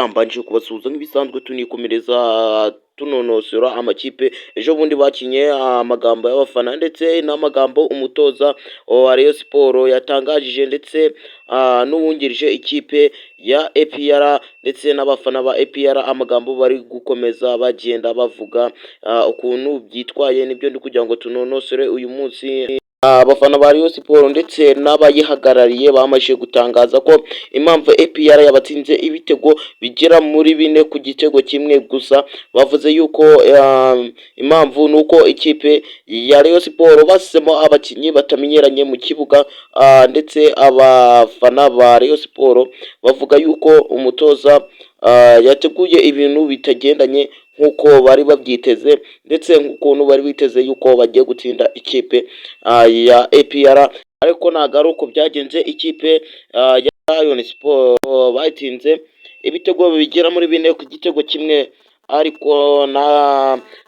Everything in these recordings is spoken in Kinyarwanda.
Mbanje kubasuhuza nk'ibisanzwe, tunikomereza tunonosora amakipe ejo bundi bakinye, amagambo y'abafana ndetse n'amagambo umutoza wa Rayon Sport yatangajije, ndetse n'uwungirije ikipe ya APR, ndetse n'abafana ba APR, amagambo bari gukomeza bagenda bavuga ukuntu byitwaye, nibyo ndi kugira ngo tunonosore uyu munsi. Abafana ba Rayon Sport ndetse n'abayihagarariye bamaze gutangaza ko impamvu APR yabatsinze ibitego bigera muri 4 ku gitego 1 gusa, bavuze yuko impamvu ni uko ikipe ya Rayon Sport basizemo abakinnyi batamenyeranye mu kibuga, ndetse abafana ba Rayon Sport bavuga yuko umutoza yateguye ibintu bitagendanye nk'uko bari babyiteze, ndetse nk'ukuntu bari biteze yuko bagiye gutsinda ikipe ya APR, ariko ntabwo ari uko byagenze. Ikipe ya Rayon Sport bayitsinze ibitego bigera muri 4 ku gitego 1, ariko na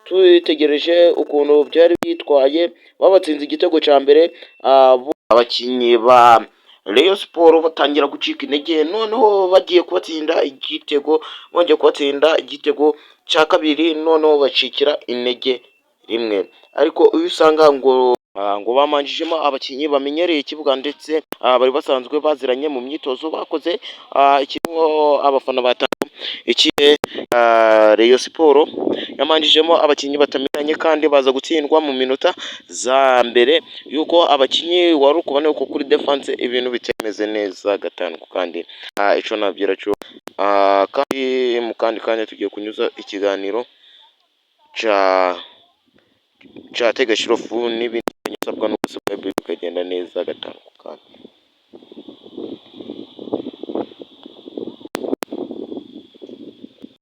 twitegereje ukuntu byari byitwaye, babatsinze igitego cya mbere, abakinnyi ba Rayon Sport batangira gucika intege, noneho bagiye kubatsinda igitego, bongeye kubatsinda igitego cya kabiri, noneho bacikira intege rimwe. Ariko iyo usanga ngo bamanjijemo abakinnyi bamenyereye ikibuga, ndetse bari basanzwe baziranye mu myitozo bakoze ikintu abafana batanga, ikipe Rayon Sport yamanjijemo abakinnyi batamenyeranye kandi baza gutsindwa mu minota za mbere, yuko abakinnyi wari ukubona yuko kuri defense ibintu bitameze neza gatanu. Kandi icyo nabwira cyo, kandi mu kandi kanya tugiye kunyuza ikiganiro ca Tegashirofu n'ibindi, usabwa no subscribe bikagenda neza gatanu.